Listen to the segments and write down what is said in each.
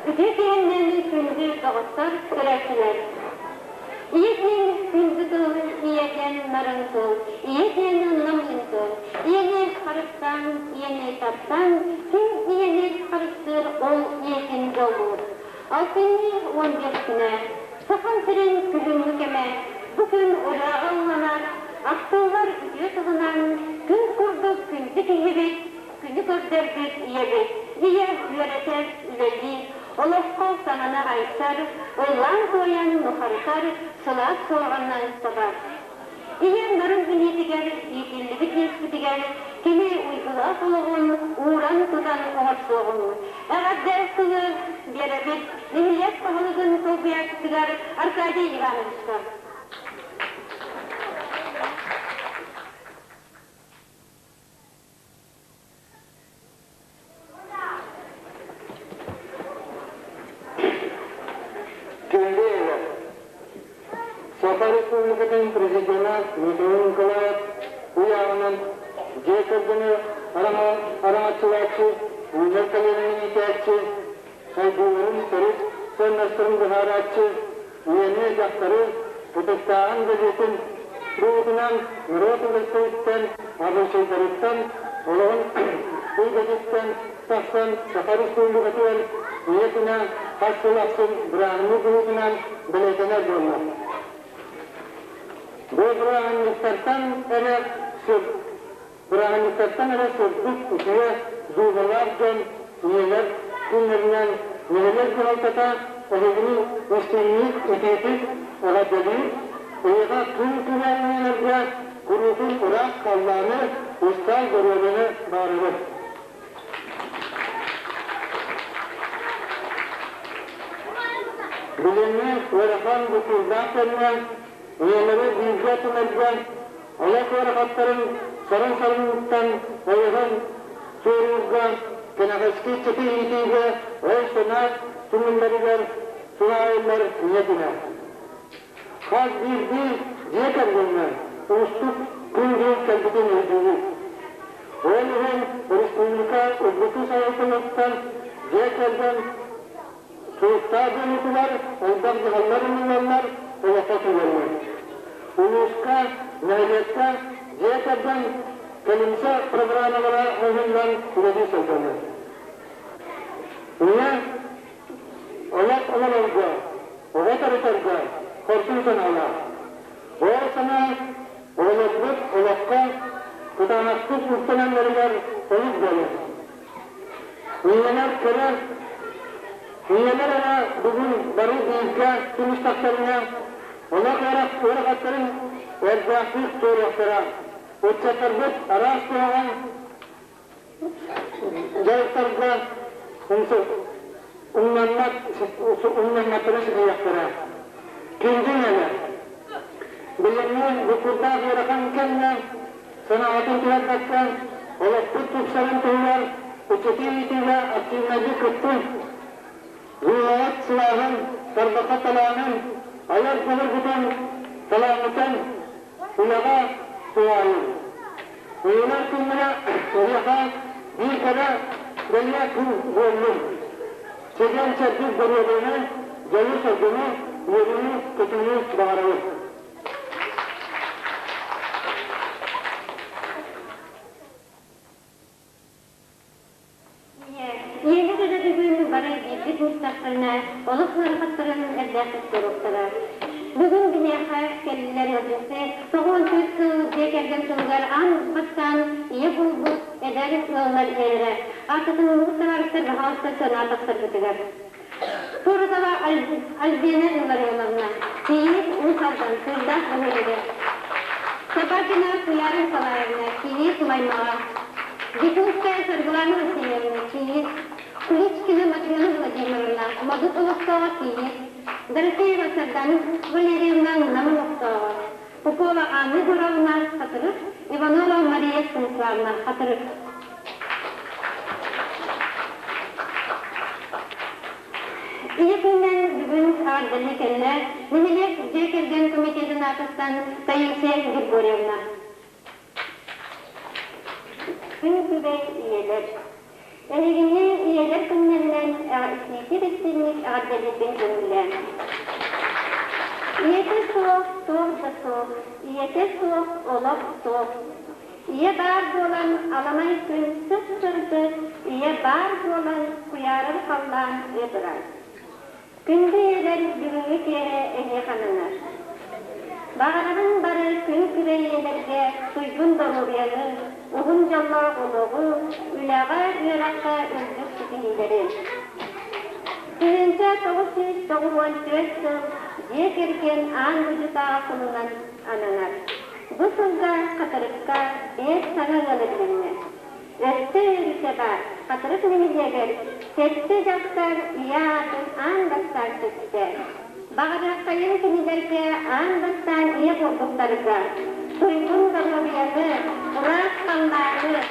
Үтүө киһиннэн күндү доҕоттор, көрөөччүлэр! Ийэ диэн күндү тыл, ийэ диэн нарын тыл, ийэ диэн намыын тыл. Ийэни харыстаан, ийэни таптаан, ким ийэни харыстыыр, ол ийэтин дьоллуур. Алтынньы 15 күнэ, Сахам сирин күһүҥҥү кэмэ, бу күн ырыаҕа ылланар, ахтыллар үтүө тылынан күн курдук күндү киһибит, Күнү көрдөрбүт ийэбит, ийэ үөрэтэр, үлэлиир, олоххо саҥаны айсар, ыллаан-туойан нухарытар, сылаас суорҕанынан сабар. Ийэ нарын илиитигэр иитиллибит иэспитигэр кини уйгулаах олоҕун ууран-тутан оҥорсуоҕуҥ. Эҕэрдэ тылы биэрэбит нэһилиэк баһылыгын солбуйааччытыгар Аркадий Ивановичка. Күндү Саха Республикатын Президена Михаил Николаев ыйааҕынан дьиэ кэргэни араҥаччылааччы, үүнэр көлүөнэни иитээччи, сайдыыларын төрүт сыаннастарын быһаарааччы, ийэни, дьахтары ытыктааһын бэлиэтин быһыытынан норуот үгэстэриттэн, абыычайдарыттан, олоҕун эйгэтиттэн тахсан Саха Республикатыгар Ийэ күнэ хас сыл ахсын бырааһынньык быһыытынан бэлиэтэнэр буолла. Бу бырааһынньыктартан эрэ Бырааһынньыктартан эрэ сырдык, үтүө дууһалаах дьон ийэлэр күннэринэн нэһилиэк дьаһалтата эһигини истиҥник, итиитик эҕэрдэлиир, эйиэхэ күн күбээн ийэлэргэ куруутун ыраах халлааны, устаал доруобуйаны баҕарабыт. Билиҥҥи ыарахан буккуурдаах кэмҥэ Ийэлэри бииргэ түмэргэ олох ыарахаттарын сарын-сарыныттан ойуһан туоруурга, кэнэҕэски ыччаты иитиигэ өй-санаа түмүллэригэр туһаайыллар ийэ күнэ. Хас биирдии дьиэ кэргэҥҥэ уустук күн-дьыл кэлбитин өйдүүбүт. Ол иһин республика үрдүкү салалтатыттан дьиэ кэргэн Суруктаах дьонутугар элбэх дьаһаллар ылыллаллар, олоххо киирэллэр. Улууска, нэһилиэккэ дьиэ кэргэн кэлимсэ программалара оҥоһуллан үлэлии сылдьаллар. Ийэ олох олорорго, оҕо төрөтөргө хорсун санаалаах. Ол санаа оҕолорбут олоххо кытаанахтык үктэнэллэригэр олук буолар. Ийэлэр кыра, ийэлэр эрэ бүгүн бары бииргэ түмүстэхтэринэ, олох ыарахаттарын эрдээхтик туоруохтара. Ыччаттарбыт араас куһаҕан дьарыктарга умнаммат, умнамматтарын ситиһиэхтэрэ. Күндү ийэлэр, билиҥҥи буккурдаах ыарахан кэмҥэ Санаатын түһэрбэккэ, олохпут тупсарын туһугар ыччаты иитиигэ активнайдык кыттыҥ. Дууһаҕыт сылааһын, тарбахха талаанын, айар дьоҕургутун талааҥҥытын үлэҕэ туһаайыҥ. Ыйылар күннэрэ эһиэхэ биир кэрэ бэлиэ күн буоллун. Чэгиэн-чэбдик доруобуйаны, дьолу-соргуну, үөрүүнү-көтүүнү баҕарабыт. Ийэбит эрэ бүгүн бары биирбит мустахтарына олох ыарахаттарын эрдээхтик туруохтара. Бүгүн биһиэхэ кэллилэр ыалдьыты 94 сыл дьиэ кэргэн сылыгар аан бастаан ийэ буолбут эдэр ыаллар ийэлэрэ ааттатыныллыбыт табаарыстар баһаалыста санаа тахсарбытыгар. Турутова Альбина Илларионовна, Киев Уус Алдан, Сыырдаах бөһүөлэгэ. Собакина Туяра Николаевна, Киев Маймаҕа. Дикунская Саргылана Васильевна, Киев. Куличкина Матрена Владимировна, Модут олохтооҕо Киев. Дорофеева Сардана Валерьевна, Нам олохтооҕо. Попова Анна Егоровна, Хатырык. Иванова Мария Станиславовна, Хатырык. Ийэ күнүнэн бүгүн эҕэрдэлии кэллэ нэһилиэк дьиэ кэргэн комитетын аатыттан Таисия Григорьевна. Күн күбэй ийэлэр. Эһигини ийэлэр күннэринэн итиитик-истиҥник эҕэрдэлиирбин көҥүллээҥ. Ийэтэ суох туох да суох, ийэтэ суох олох суох. Ийэ баар буолан аламай күн сып-сырдык, ийэ баар буолан куйаарар халлаан ыап-ыраас. Күндү ийэлэр бүгүҥҥү киэһэ эһиэхэ ананар. Баҕарабын бары күн күбэй ийэлэргэ туйгун доруобуйаны, уһун дьоллоох олоҕу, үлэҕэ, үөрэххэ үрдүк ситиһиилэри. 1994 сыл дьиэ кэргэн аан дойдутааҕы сылынан ананар. Бу сылга Хатырыкка биэс саҥа ыал эбилиннэ. Өссө үөрүүтэ баар, Хатырык нэһилиэгэр сэттэ дьахтар ийэ аатын аан бастаан сүктэ. Баҕарыаххайын кинилэргэ аан бастаан ийэ буолбуттарга, туйгун доруобуйаны, ыраас халлааны,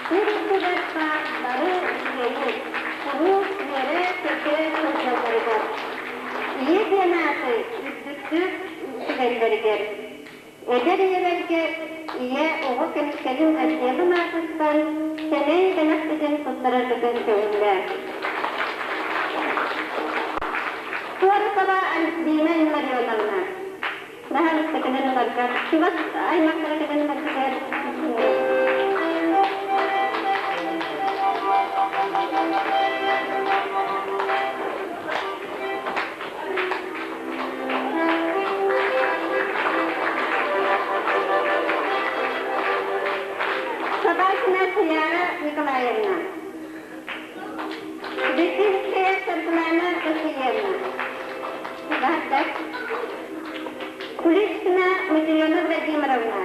сир үрдүгэр баар бары үчүгэйи, куруук үөрэ-көтө сылдьалларыгар, ийэ диэн ааты үрдүктүк сүгэллэригэр Эдэр ийэлэргэ ийэ оҕо көмүскэлин отделын аатыттан сэмэй бэлэхпитин туттараргытын көҥүллээ. Туорукова Альбина Илларионовна. Баһаалыста кэлэн ыларгар, чугас аймахтара кэлэн ыларгытыгар Собакина Туяра Николаевна. Бетинская Саргылана Васильевна. Куличкина Матрена Владимировна.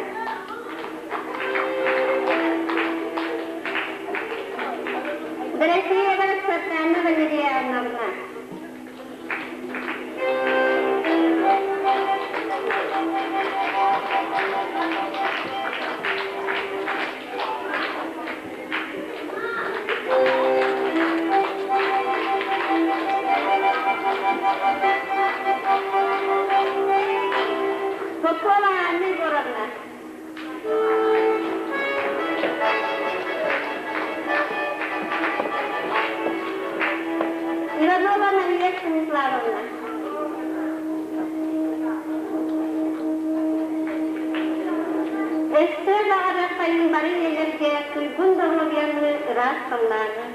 Дорофеева Светлана Валерьяновна. Попова Анна Егоровна. Иванова Мария Станиславовна. Өссө баҕарар бары ийэлэргэ туйгун доруобуйаны ыраас халлааны.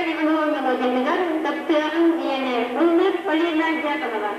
Иванова мелодиятыгар таптыаҕыҥ ийэни ыллыыр Полина Дьяконова.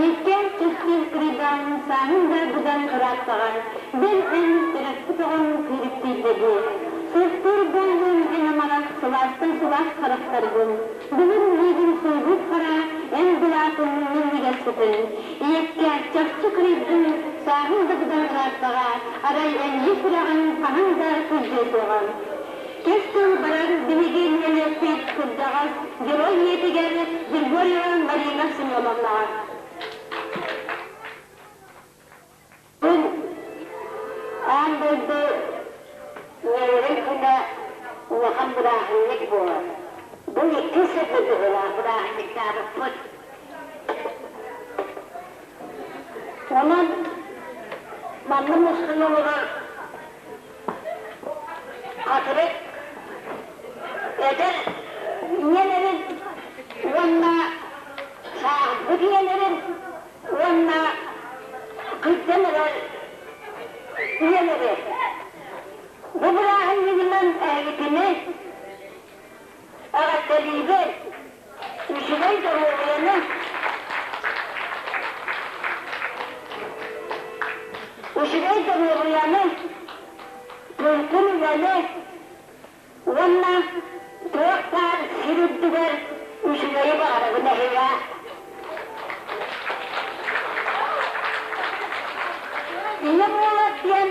Иккиэн кэскил кырыйдаан сааһын да быдан ырааттаҕа, бэл эн төрөппүт оҕоҥ күүрүктүйдэ дии. Суохтуур буоллун эн амарах сылаастан сылаас харахтаргын, былыр миигин сууйбут хара эн былаатын минньигэс сытын. Ийэккэ чахчы кырыйдыҥ, сааһыҥ да быдан ырааттаҕа, арай эмиэ сүрэҕиҥ хаһан да кырдьыа суоҕа. Кэс тыл барар биһиги нэһилиэкпит кырдьаҕас Герой ийэтигэр Григорьева Марина Семеновнаҕа. Күн аан дойду ньиэрэй күнэ улахан бырааһынньык буолар. Бу иккис сылбыт быһыылаах бырааһынньыктаабыппыт. Онон манна мустан олорор Хатырык эдэр ийэлэрин уонна сааһырбыт ийэлэрин уонна кырдьан эрэр ийэлэри бу бырааһынньыгынан эһигитини эҕэрдэлиибин, үчүгэй доруобуйаны, үчүгэй доруобуйаны, туйгун үлэни уонна туох баар сир үрдүгэр үчүгэйи баҕарабын эһиэхэ. Ийэ буолар диэн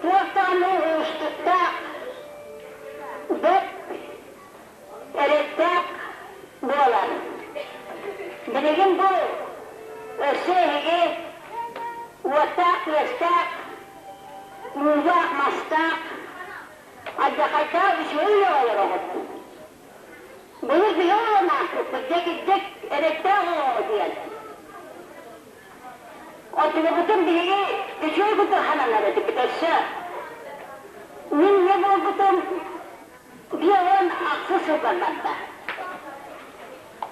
туох даҕаны уустуктаах, бэрт эрэйдээх буолар. Билигин бу өссө эһиги уоттаах-күөстээх, уулаах-мастаах, алдьархайдаах үчүгэй үлэҕэ олороҕут. Былыр биһи олорон ааспыппыт, дьэ кырдьык эрэйдээх оҕоҕо диэн. Отулубутун биһиги үчүгэй курдук хананар этибит өссө. Мин ийэ буолбутум 58 сылбар барда.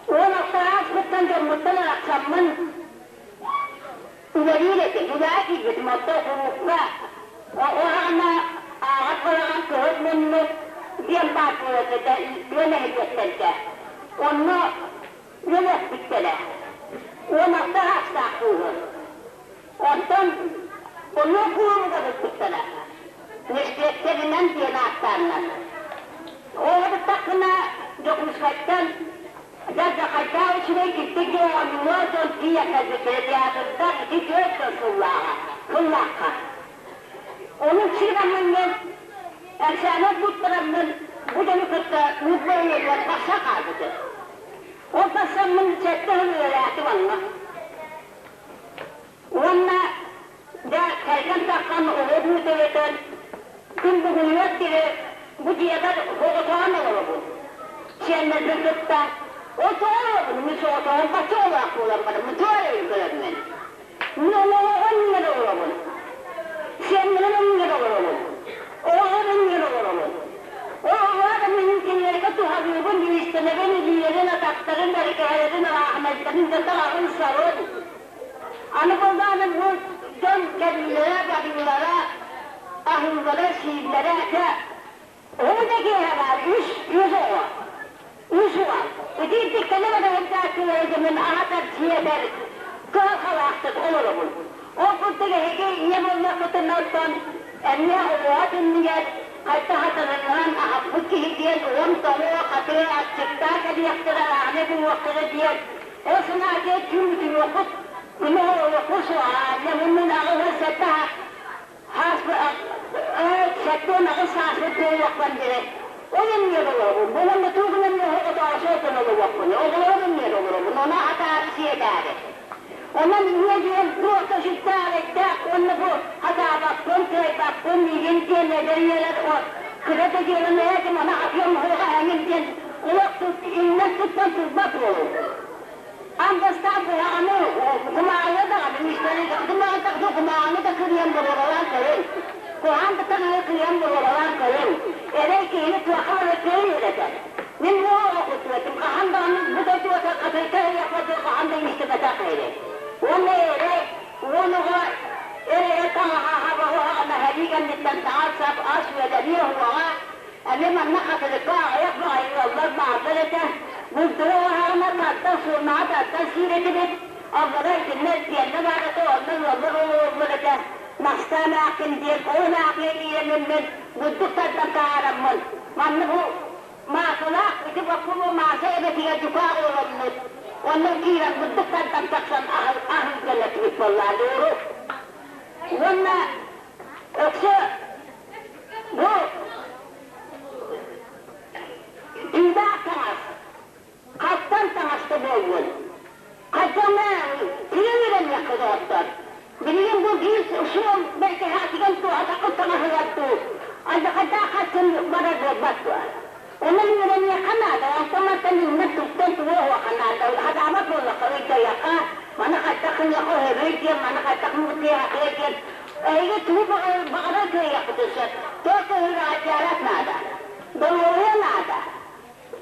16 ааспыттан дьоммуттан арахсаммын үлэлиир этим. Үлэҕэ киирбитим, оттон кулуупка оҕо ааҕар балаҕан кыһыл муннук диэн баар буолар этэ тыа нэһилиэктэргэ. Онно үлэлэспиттэрэ. 16 аастаах кыыһым. Оттон онно кулуубуга ыппыттара. Инспиэктэринэн диэн ааттааннар. Ол ыттахпына Дьокуускайтан дьардьахайдаах үчүгэй киттик оонньуулар дьон тиийэн кэлбиттэрэ театрдар ити түөрт дьон сыллааҕа сыллаахха. Ону сиргаммын эксээмэн туттараммын бу дьону кытта Ньурба тахса хаалбытым. Ол тахсаммын сэттэ сыл үлэлээтим онно. Уонна дьэ кэргэн тахсан оҕо бүүтэлэтэн күн бүгүнүгэр диэри бу дьиэбэр соҕотоҕун олоробун. Сиэннэрбин кытта ол тоҕо олоробун? Мин соҕотоҕун бачча оҕолоох буолан бараммын туох эрэ көрөммүн. Мин олоҕун иннигэр олоробун. Сиэннэрим иннигэр олоробун. Оҕолорум иннигэр олоробун. Оҕолор мин кинилэргэ туһалыыбын, иистэнэбин, илиилэрин, атахтарын, бэргэһэлэрин, араахынайдарын да таҕаҕын сабын. Аны буоллаҕына бу дьон кэлиилэрэ, барыылара, аһыыллара, сииллэрэ этэ. Ол да киэһэ баар үс, үс оҕо. Үс уол. Итиирдик кэлэ бара сылдьааччылары дьонун аһатар, сиэтэр кыһалҕалаахтык олоробун. Ол курдук эһиги ийэ буоллаххытына оттон эмиэ оҕоҕо түннүгэр хайта хатананынан аһаппыт киһи диэн уон тоҥуо хатыа аччыктаа кэлиэхтэрэ ааны булуохтара диэн ол санаатыгар түүн утуйуоххут күнү олоруоххут суоҕа муннун аҕыһы сэттэ 78 сааспыт буолуохпун диэри ол иннигэр олоробун. Бу уонна тугунан оҕотоосуотун олоруохпун, оҕолорум иннигэр олоробун, ону атаары сиэтээри. Онон ийэ диэн туох да сүрдээх уонна бу хатаабаппын, кыайбаппын, миигин диэн эдэр ийэлэр кыра да дьыаланы этим, аны атыам оһоҕо эҥин диэн олох иннэн туттан турбат буолуҥ. Аан бастаан куһаҕаны кумааҕыга даҕаны миистэрин кумааҕыны да кырыйан боруобалаан көрүҥ. Куһаҕан да таҥаһы кырыйан боруобалаан көрүҥ. Эрэй киһини туохха эрэ кыайан үөрэтэр. Мин бу оҕо хаһан даҕаны бу дойдуга хатырка ыйаппаты хаһан да истибэтэх эрэй. Уонна эрэй уон оҕо эрэ таҥаһа хаба мэһэлии кэнниттэн таҥас-сап ас үөдэниэ уоҕа Эмиэ манна хатырыкка аҕыйах баҕайы ыаллар бааллар этэ. Бултура уһаҕына тардан суурнаҕа тардан сиир этибит. Аллара итиннэ пиэрмэ баар этэ, онно ыаллар олороллор этэ. Настаа эмээхсин диэн ол эмээхсиҥҥэ киирэммин бурдук тардан таһаараммын, манна бу Маасалаах ити боппуруо Мааса эбэтигэр дьукаах олороммут. Онно киирэн бурдук тардан тахсан аһыл гына этибит буоллаа дууру. Уонна өксө бу түүлээх таҥас хастан таҥаста буоллун. Хайдана тыа үөрэннэххэ доҕоттор. Билигин бу биир суол бэркэһээтигэн туоһатаххын таҥаһыгар дуу, алдьархайдаах хаччын барар буолбат дуо? Онон үөрэниэххэ наада, онтон мантан иҥнэн туттан тугу оһуохха наада, хатаабат буоллахха ыйдайахха, маны хайдах гыныахха өһөрүй диэн, маны хайдах муҥутуйаахыай диэн, эһиги тугу баҕарар кыайыаххытын сөп. Туох ыһыраадьаарат наада, доруобуйа наада.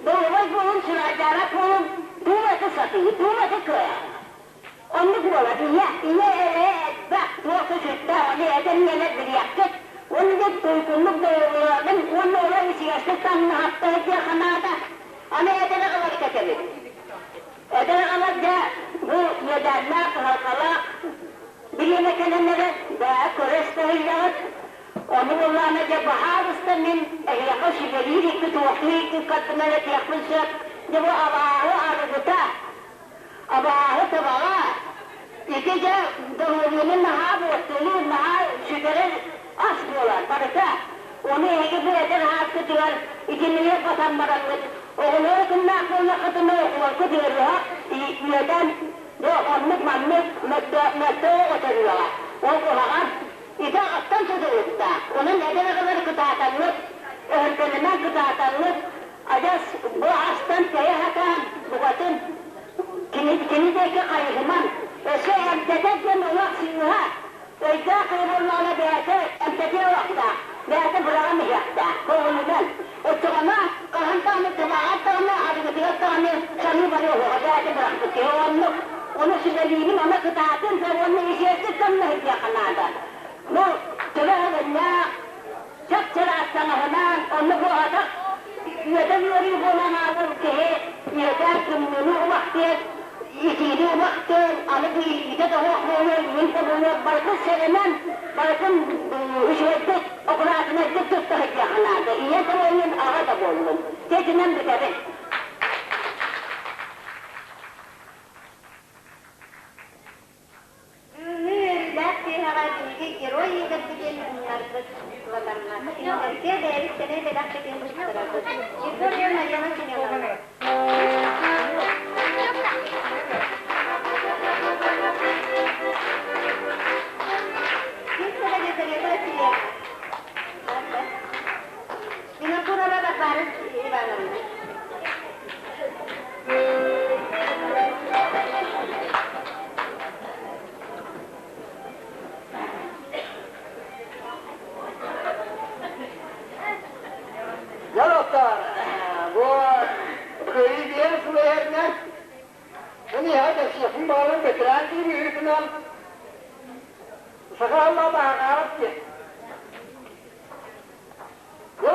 Доруобай буолун, сүрээдьаарат буолун, тугу это сатыы, тугу это кыайар. Оннук буолар, ийэ, ийэ эрэ элбэх, туох да сүрдээх, ону эдэр ийэлэр билиэххит. Уонна дьэ туйгуннук доруобуйаларын уонна олор ичигэстик таҥнаһаттара диэххэ наада. Аны эдэр аҕалар кэтэбит. Эдэр аҕалар дьэ бу үөдээннээх, кыһалҕалаах бириэмэ кэлэн эрэр, бээ көрө-истэ сылдьаҕыт. Ону буоллаҕына дьэ баһаалыста мин эһиэхэ сүбэлиир икки туохтуур икки ыккардынан этиэхпин сөп. Дьэ бу абааһы арыгыта, абааһы табаҕа ити дьэ доруобуйаны наһаа буортулуур, наһаа сүтэрэр ас буолар барыта. Ону эһиги бу эдэр ааскытыгар итиннигэр батан бараҥҥыт, оҕолору кымнаах буоллаххытына оҕолоргут ыарыһах үөдэн бу оннук-маннык мөлтөө оҕо төрүөҕэ. Ол куһаҕан. Ити аҕаттан тутулуктаах. Онон эдэр аҕалар кытаатаҥҥыт, өһүргэнинэн кытаатаҥҥыт, адьас бу астан тэйэ сатаан, букатын кини, кини диэки хайыһымаҥ. Өссө эмтэтэр диэн олох сыыһа. Өйдөөх киһи буоллаҕына бэйэтэ эмтэтиэ уохтаах, бэйэтэ быраҕан иһиэхтээх, көҥүлүнэн. Оччоҕуна хаһан даҕаны табаҕар даҕаны, арыгытыгар даҕаны саныы барыа суоҕа, бэйэтэ бырахпыт киһи оннук. Ону сүбэлиибин, ону кытаатын, уонна исиэстик көмнөһүтүөххэ наада. Бу төбө өһүгүннээх, чап-чараас таҥаһынан, онно бу атах үөтэн ыарыы буолан хаалар киһи үөтэн тымныыны убахтыан, итиини убахтыан, аны бу илиитэ да суох буолуон, иһин да буолуон, барытын сэрэнэн, барытын үчүгэйдик, аккуратнайдык тутта сылдьыахха наада. Ийэ да буоллун, аҕа да буоллун. Дьэ итинэн бүтэбин. Бүгүҥҥү үөрүүлээх киэһэҕэ биһиги герой ийэлэрбитин умнарбыт сатаммат. Кинилэргэ бэйэбит сэмэй бэлэхпитин туттарабыт. Виктория Марина Семеновна. Симпсона Елизавета Васильевна. Винокурова Варвара Ивановна. Дьэ, бу кыайыы биэс сыл иһэринэн, мин иһэ кэпсиэхпин баҕарар бэтэрээн киһи быһыытынан саха аллаах диэн. Дьэ,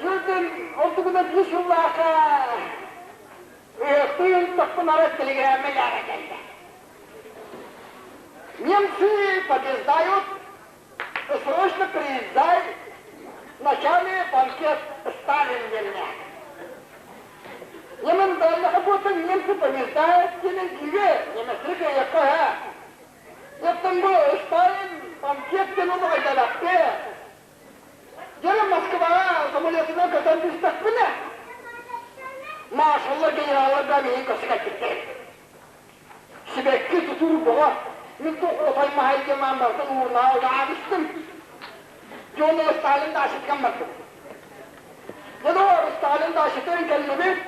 түүрдүн ол тугунан биир сыллаахха ыһыахтыы ыыттахпын арай телеграмма дьаара кэллэ. Немцы побеждают, срочно приезжай, вначале банкет Сталин диэннээх. Немын даллаха буолсан немцы побеждают диэн кигэ, немецтэр кыайыахха һэ. Оттон бу Сталин банкет диэн ону айдалахты. Дьэ Москваҕа самолетунан көтөн түстэхпинэ, маршаллар, генераллар да миигин көрсө кэлбиттэр. Сибэкки тутуур боҕо, мин туох маһай диэн маан барытын уурунаа аабыстым. Дьэ уонна Сталин даачатыгар бардым. Дьэ доҕор, Сталин даачатыгар кэллибит,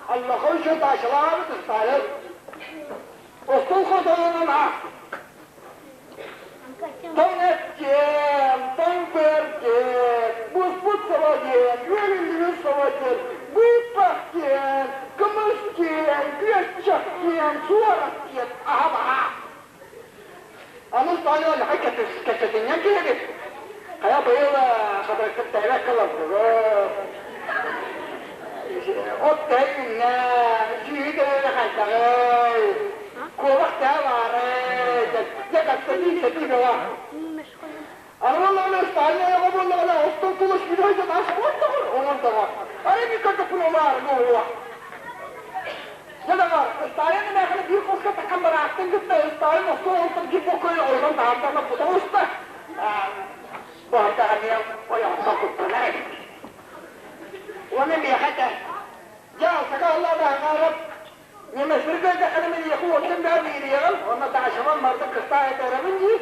Аллаха үчүгэй даачалаабыт Сталин. Остуол хотойунан аах. Тоҥ эттиэм, тоҥ быар диэн, буспут собо диэн, үөрүллүбүт собо диэн, быыппах диэн, кымыс диэн, күөччэх диэн, суорат диэн аһа баһаа. Аны Сталин аллаха кэпсэтинньэн киһибит. Хайа быйыл хатырыккыт тэһэбэккэ олордугут. От тэһэ сүүһү төһөнө хайдаҕый? Куобах тэһэ баарый? Дьэ кэпсэтии сэтии бөҕө. Аны буоллаҕына Сталин айаҕа буоллаҕына остуол тула сүүрэ сылдьан ас оҥордоҕор, оҥордоҕор. Арай мин көрдөхпүнэ ол аарыга уһуох. Дьэ доҕоор, Сталин эмээхини биир хоско таххан бараахтын кытта Сталин остуол ортон ким боккойу ойон таһаардаҕына кута уста. Баһырдаҕа эмиэ ойоҕуттан куттанар эбит. Уонна миэхэ этэ, дьэ, саха аллаах Немецтэргэ дэххэнэ миэхэ уоттан баар биэриэҕим, уонна даачабан барытын кыстаах этэрэбин дии.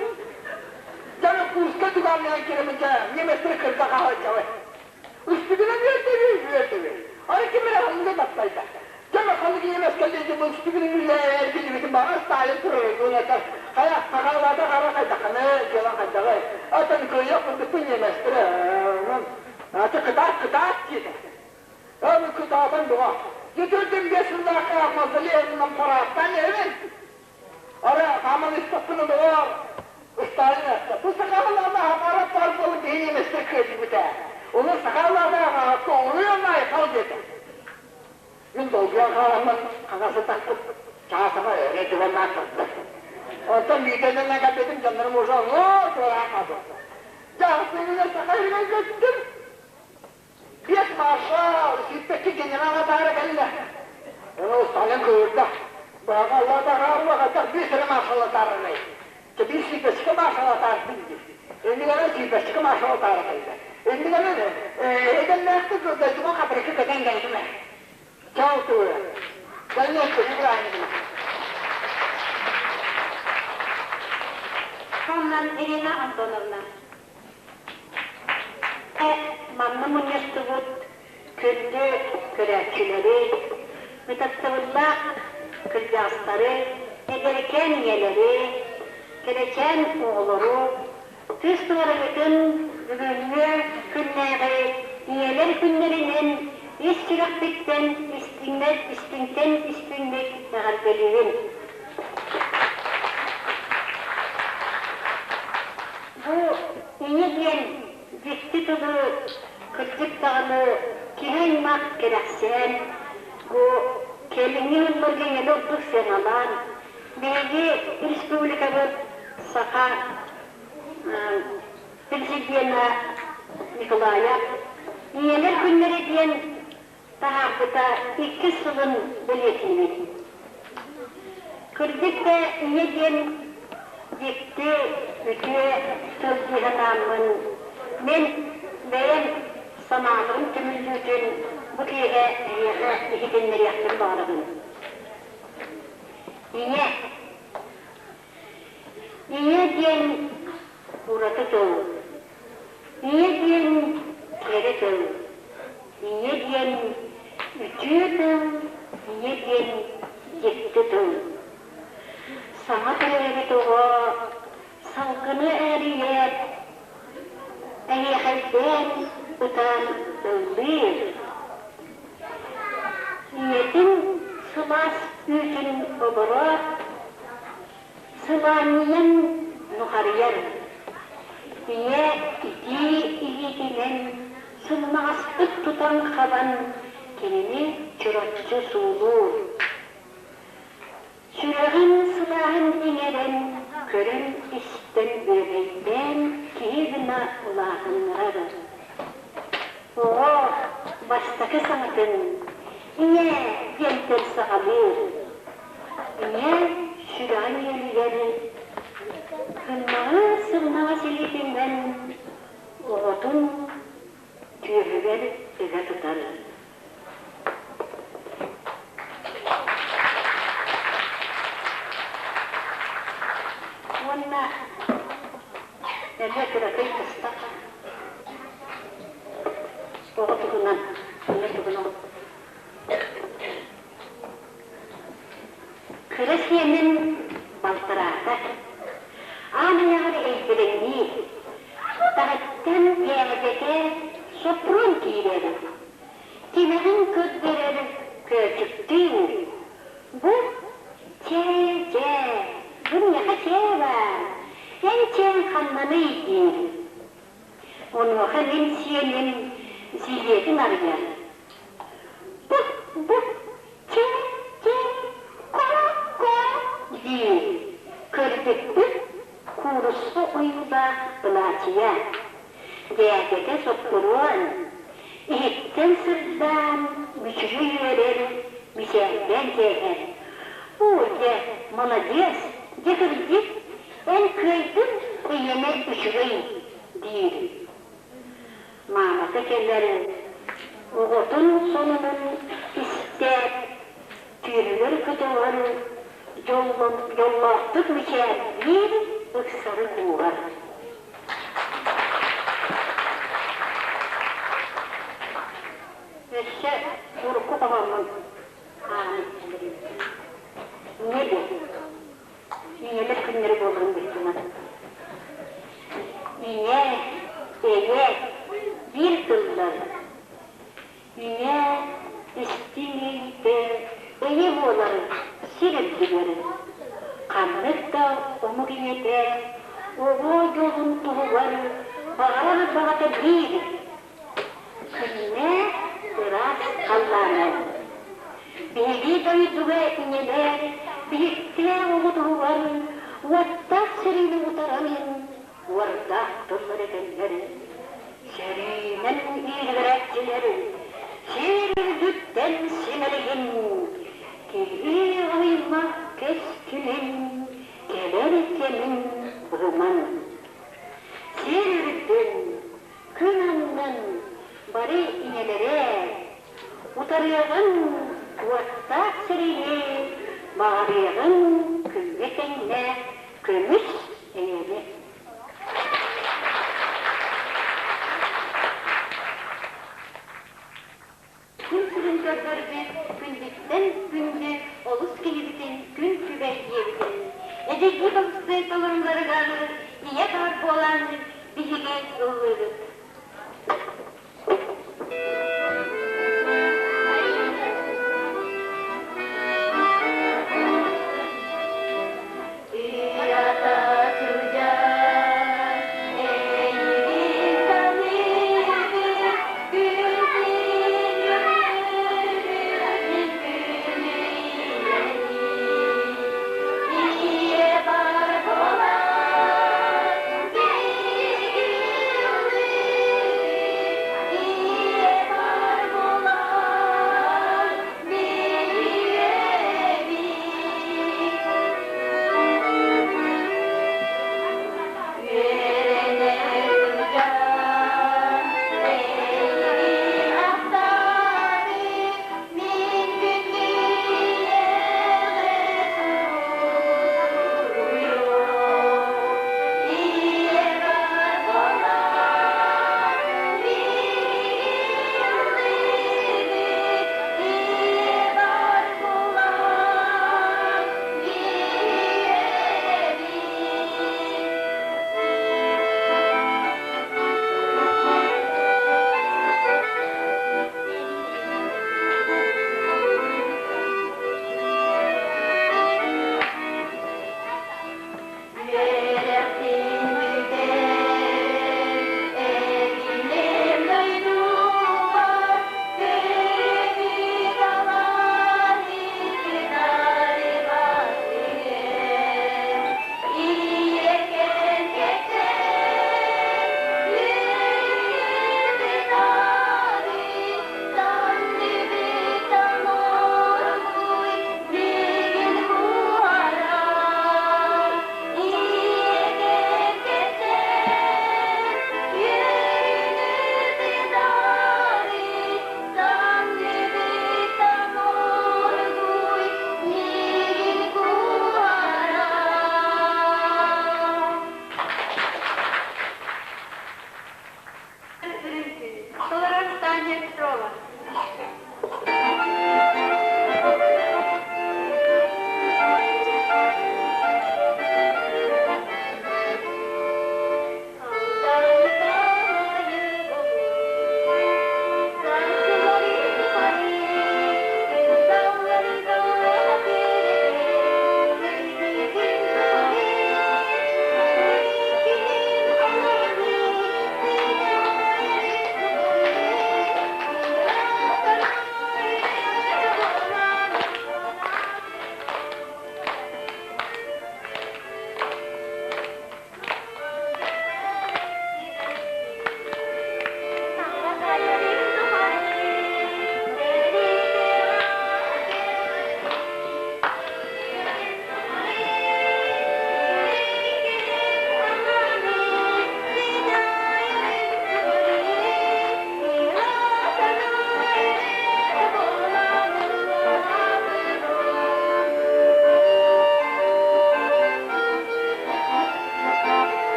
Дьэ, Курска түгэҥҥэ киирэмин дьэ, немецтэри кырда хаалдьабын. Үстүгүнэн үөрдэбин, үөрдэбин. Аны ким эрэ ханныгы таптайда. Дьэ, ханнык немец кэллэ бу үстүгүнэн үлэ эргиллибитин баҕар Сталин турарын уонна хайа хахалаата хара хайдахханы дьыалан хайдаҕый. Атын кыайыах курдукпун немецтэрэ. Онон аты кытаат кытаат диэтэ. Аны кытаатан бөҕө. Дьэ 45 сыллаахха мавзолейынан парааттаан иһэбин. Ара хааман истэхпинэ доҕоор, Сталин эттэ. Бу сахалаана хамара пар буолан киһи немецтэр кыайдыбыта. Ону сахалаана көҕүрүөн айхал диэтэ. Мин долгуйан хааламмын хаҥасы тахпыт чаасаҕа өрө дьыбаннаах турда. Онтон миитэннэн кэлбитим дьоннорум уже оҥор туораан хаалбыттар. Дьэ, сыыһынан саха иһигэр көттүм. Биэс маршал, сүүрбэччэ генерал атаара кэллэ. Ону Сталин кыырда. Баҕа Алла хайдах биэс эрэ маршал атаарарый? Чэ биир сүүрбэччэ маршал атаардын дии. Иннигэрэ сүүрбэччэ маршал атаара кэллэ. Иннигэрэ эдэннээхтик дойдуга хатырыкка көтөн кэлдим ээ. Чао тура. Дальнейший бырааһынньыгынан. Ханнан Ирина Антоновна. Манна мунньустубут күндү көрөөччүлэри, ытыктабыллаах кырдьаҕастары, эдэркээн ийэлэри, кэрэчээн оҕолору, тыс туорайытын бүгүҥҥү күннээҕи ийэлэр күннэринэн ис сүрэхпиттэн истиҥнэр истиҥтэн истиҥник эҕэрдэлиибин. Бу ийэ диэн дьикти тылы кырдьык даҕаны киһи аймах кэрэхсээн, бу кэлиҥҥи сылларга ийэни ордук сыаналаан, биһиги республикабыт саха президенэ Николаев Ийэлэр күннэрэ диэн таһаарбыта иккис сылын бэлиэтиибит. Кырдьык да ийэ диэн дьикти үтүө тыл дии санааммын, мин бэйэм санааларым түмүллүүтүн бу киэһэ эһиэхэ иһитиннэриэхпин баҕарабын. Ийэ. Ийэ диэн ураты тыл. Ийэ диэн кэрэ тыл, ийэ диэн үтүө тыл, ийэ диэн дьикти тыл. Саҥа төрөөбүт оҕо салгыны эрийэр, эһиэхэйдээн ытаан ыллыыр. Ийэтин сылаас үүтүн обороот, Сылаанньыйан нухарыйар, ийэ итии илиитинэн сымнаҕастык тутан-хабан кинини чурапчы суулуур. Сүрэҕин сылааһын иҥэрэн, көрөн-истэн бүөбэйдээн киһи гына улаатыннарар. Оҕо бастакы саҥатын «Ийээ» диэнтэн саҕалыыр. Ийэ сүрэҕин үөлүгэр сымнаҕас сымнаҕас илиитинэн оҕотун түөһүгэр ыга тутар. Уонна эмиэ кыракый быстах оҕо туһунан, ийэ туһунан Кыра сиэнин балтараата, аан айаҕар илбириҥнии, таһыттан дьээдьэтэ Соппуруон киирэр, тимэҕин көрдөрөр көөчүктүүр. Бу чээ-чээ, бу миэхэ чээ баар, эн чээҥ ханнаный диир. Онуоха мин сиэним силиэтин арыйар. Бу Чэ-чэ, ко-ко диир, көрбүппүт куурусса ойуулаах былаачыйа. Дээдэтэ Соппуруон, иһиттэн сырдаан, мүчүрү үөрэр. мичээрдээн кээһэр. Оо, дьэ, маладьыас, дьэ кырдьык, эн кыайдыҥ, эйиэнэ үчүгэй, диир. Маамата кэлэр, оҕотун сонунун истээт, түүнүгэр көтөҕөр, дьоллоохтук мичээрдиир, ыксары кууһар. Өссө урукку хоһооммун ааҕан иһитиннэриим. Ийэ диэн. Ийэлэр күннэрэ буоларын быһыытынан. Ийэ, эйэ биир тыллар. Ийэ истиҥ иэйиитэ эйэ буолар сир үрдүгэр. Ханнык да омук ийэтэ оҕо дьолун туһугар баҕарар баҕата биир Күннэ ыраас халлаана. Биһиги дойдуга ийэлэр биһиктээх оҕотугар уоттаах сэриини утаран уордаах тыллар этэллэр. Сэриинэн иирбэрээччилэр сир үрдүттэн симэлийин, киһи аймах кэскилин кэлэр кэмин быһыман. Сир үрдүн Күн аннын бары ийэлэрэ утарыаҕын уоттаах сэриини, баҕарыаҕын күҥҥэ тэҥнээх көмүс эйэни. Күн сирин көрдөрбүт күндүттэн күндү олус киһибитин күн күбэй диэбитин, эдьиийбит олустуу толоруларыгар ийэ тар буолан биһиги ыллыыбыт.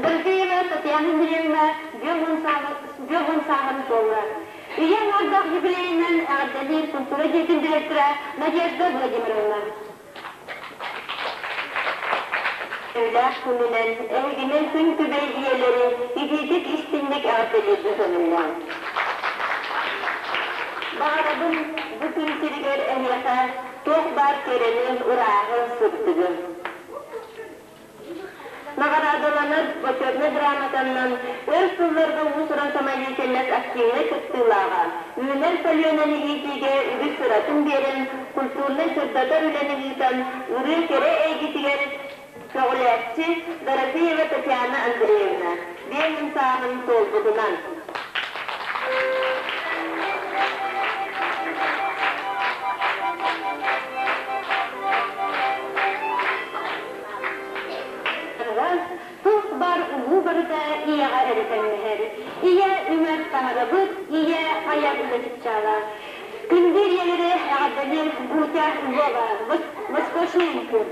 Дорофеева Татьяна Андреевна бүөх сааһын туолла. Ийэ оҥордох юбилейынан эҕэрдэлиир культура дьиэтин директора Надежда Владимировна. Үлээх күнүнэн эһигини күн күбэй ийэлэри итиитик истинник эҕэрдэлииргэ көҥүллээн. Баҕарабын бу күн сиригэр эһиэхэ туох баар кэрэни, ырааһы, сырдыгы. Наҕараадаланар бочуотунай грамотаннан өр сылларга уус-уран самодеятельность активнай кыттыылааҕа, үүнэр көлүөнэни иитиигэ үгүс сыратын биэрэн, культурнай-сырдатар үлэни ыытан, ырыа кэрэ эйгэтигэр көҕүлээччи Дорофеева Татьяна Андреевна 50 сааһын туолбутунан. Туох бар улуу барыта ийэҕэ эрэ тэҥнэһэр. Ийэ үҥэр таҥарабыт, ийэ айар үлэ чыпчаала. Күндү ийэлэри эҕэрдэлиир Гутя Львова, Восточный үҥкүү.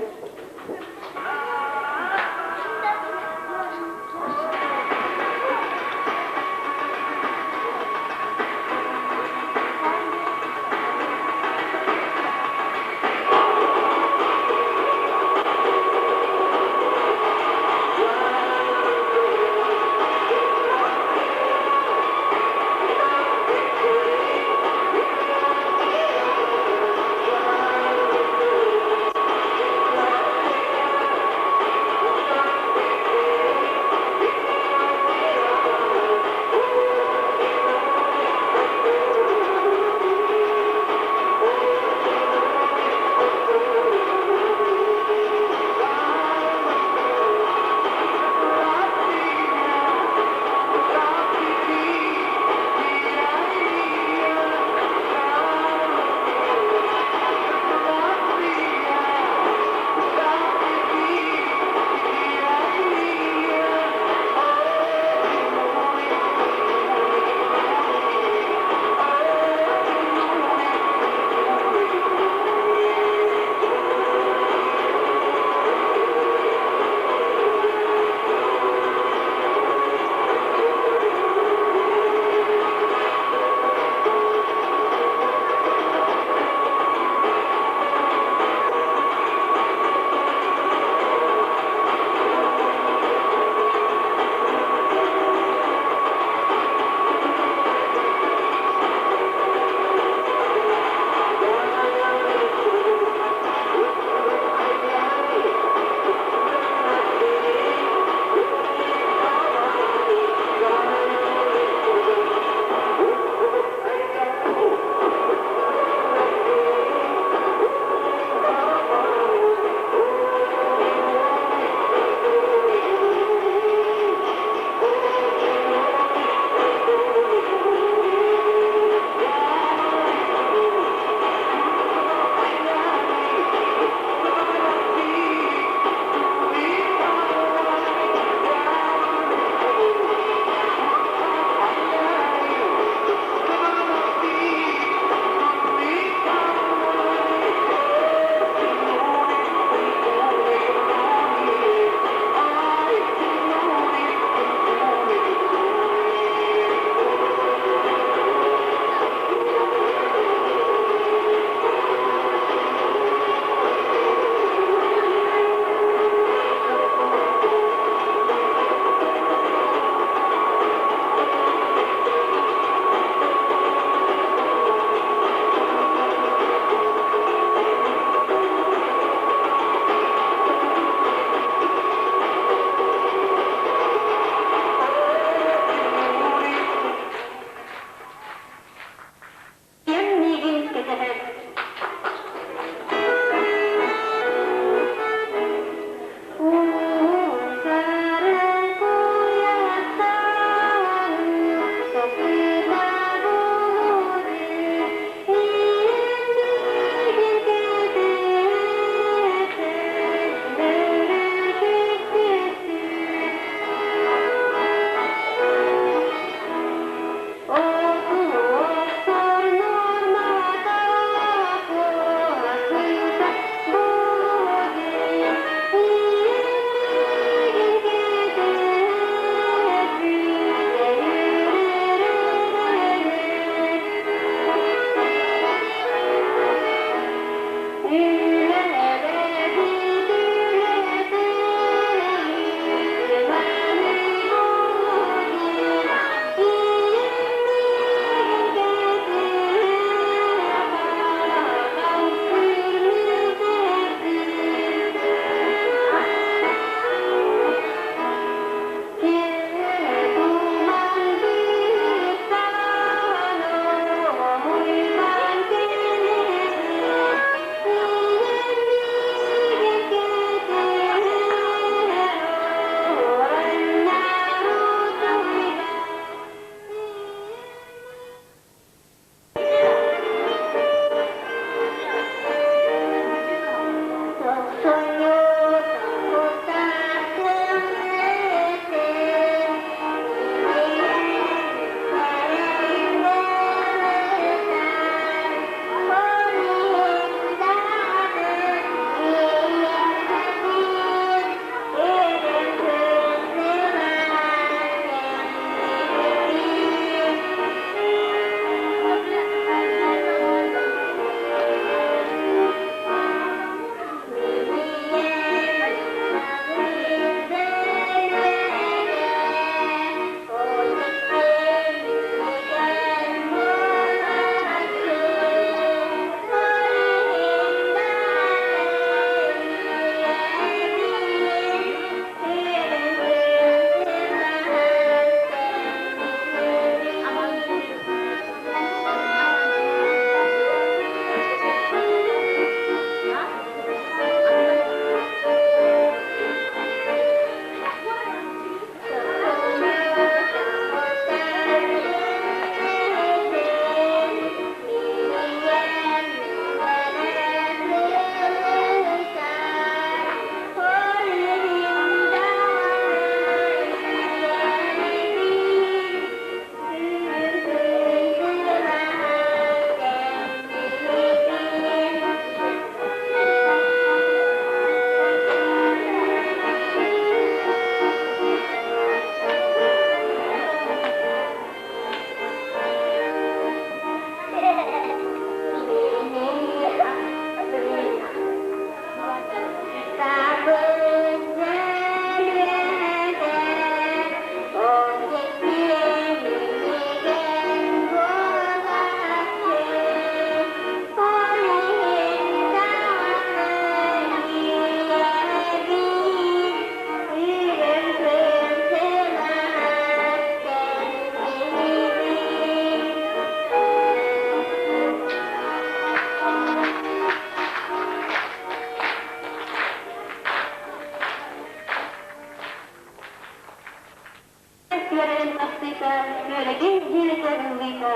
Күөрэгэй дьиэрэтэ ыллыыта,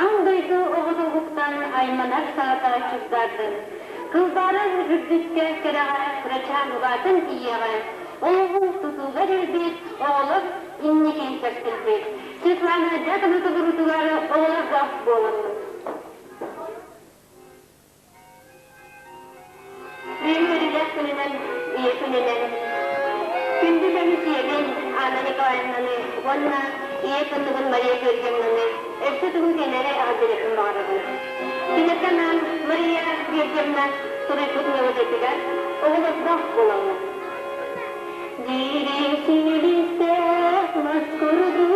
аан дойду оҕото уһуктан айманар саҥата чугдаардын. Кылбаарар үрдүккэ кэрэҕэ кырачаан улаатан тиийиэҕэ, олоҕу тутууга эрэлбит, оҕолор инники кэскилбит. Светлана Дьяконова толоруутугар оҕолорго буоланнын. Бүгүн үөрүүлээх күнүнэн, Ийэ күнүнэн күндү көмүс ийэбин Анна Николаевнаны уонна ийэ кынныбын Мария Георгиевнаны өссө тугу кэнэри эҕэрдэлиэхпин баҕарабын. Кинилэргэ анаан Мария Георгиевна суруйбут мелодиятыгар оҕолордоох буоламмыт. Дириҥ силистээх мас курдук.